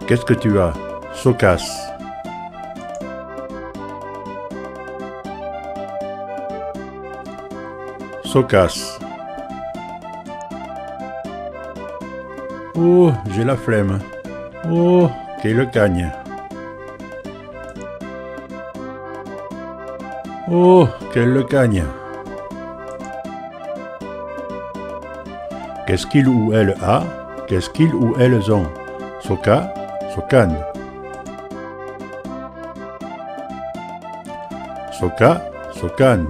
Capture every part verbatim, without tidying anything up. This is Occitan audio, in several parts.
Qu'est-ce que tu as ? Çò qu'as. Çò qu'as. Oh, j'ai la flemme. Oh, qu'ei le canha. Oh, qu'ei le canha. Qu'est-ce qu'il ou elle a ? Qu'est-ce qu'ils ou elles ont ? Çò qu'a, çò qu'an. Çò qu'a, çò qu'an.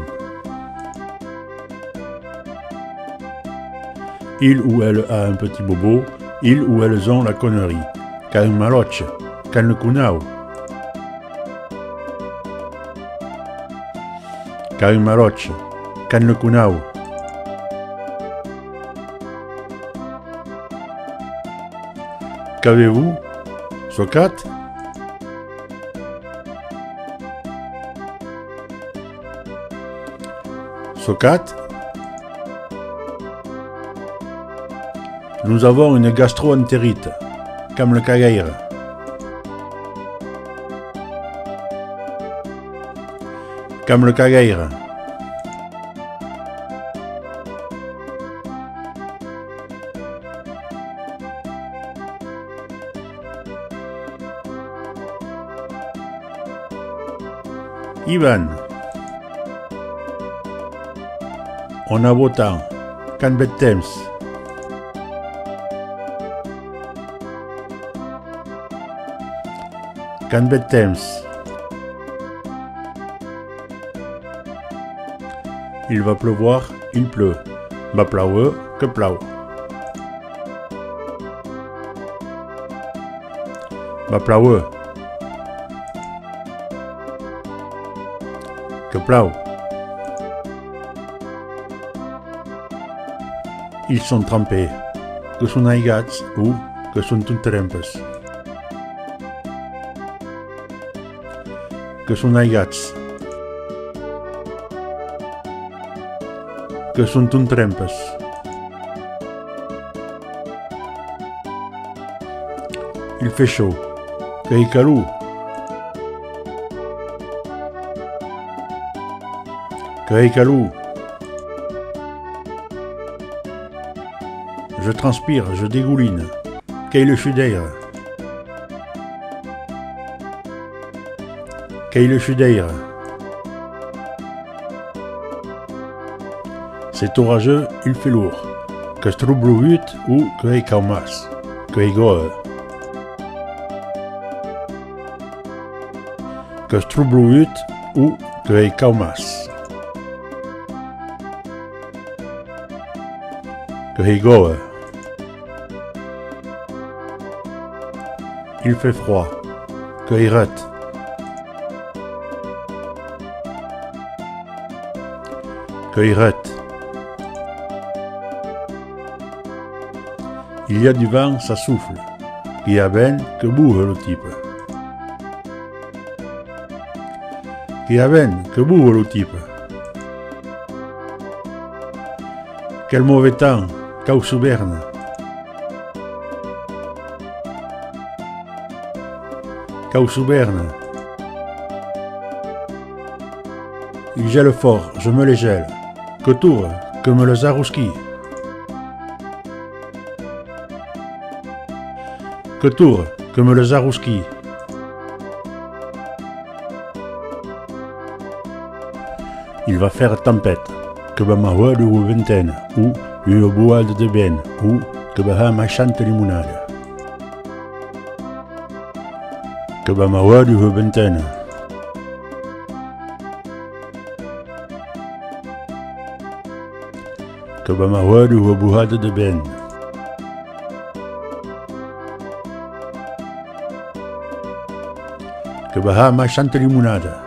Il ou elle a un petit bobo, ils ou elles ont la connerie. Qu'a un malòche, qu'an le conau. Qu'a un malòche, qu'an le conau. Qu'avez-vous ? Çò qu'atz ? Çò qu'atz ? Nous avons une gastro-entérite. Qu'am le cagaire. Qu'am le cagaire. Ivan. On a beau temps. Qu'am bèth temps. Qu'am bèth temps. Il va pleuvoir, il pleut. Va plàuer, que plau. Va plàuer. Que plau. Ils sont trempés. Que son aigats o que son tot trempes. Que son aigats. Que son tot trempes. Il fait chaud. Qu'ei calor. Qu'ei calor. Je transpire, je dégouline. Qu'ei le sudaire. Qu'ei le sudaire. C'est orageux, il fait lourd. Qu'es troblogut o qu'ei caumàs. Qu'ei gòr. Qu'es troblogut o qu'ei caumàs. Qu'ei gòr. Il fait froid. Qu'ei hred. Qu'ei hred. Il y a du vent, ça souffle. Qu'i a vent, que boha lo tipe. Qu'i a vent, que boha lo tipe. Quel mauvais temps, quau sovèrn. Quau sovèrn. Il gèle fort, je me les gèle. Que torre, que me les arrosqui. Que torre, que me les arrosqui. Il va faire tempête. Que va m'aver d'ua ventena o d'ua bohada de vent o que va har maishanta limonada. Que va m'aver d'ua ventena. Que va m'aver d'ua bohada de vent. Que va har maishanta limonada.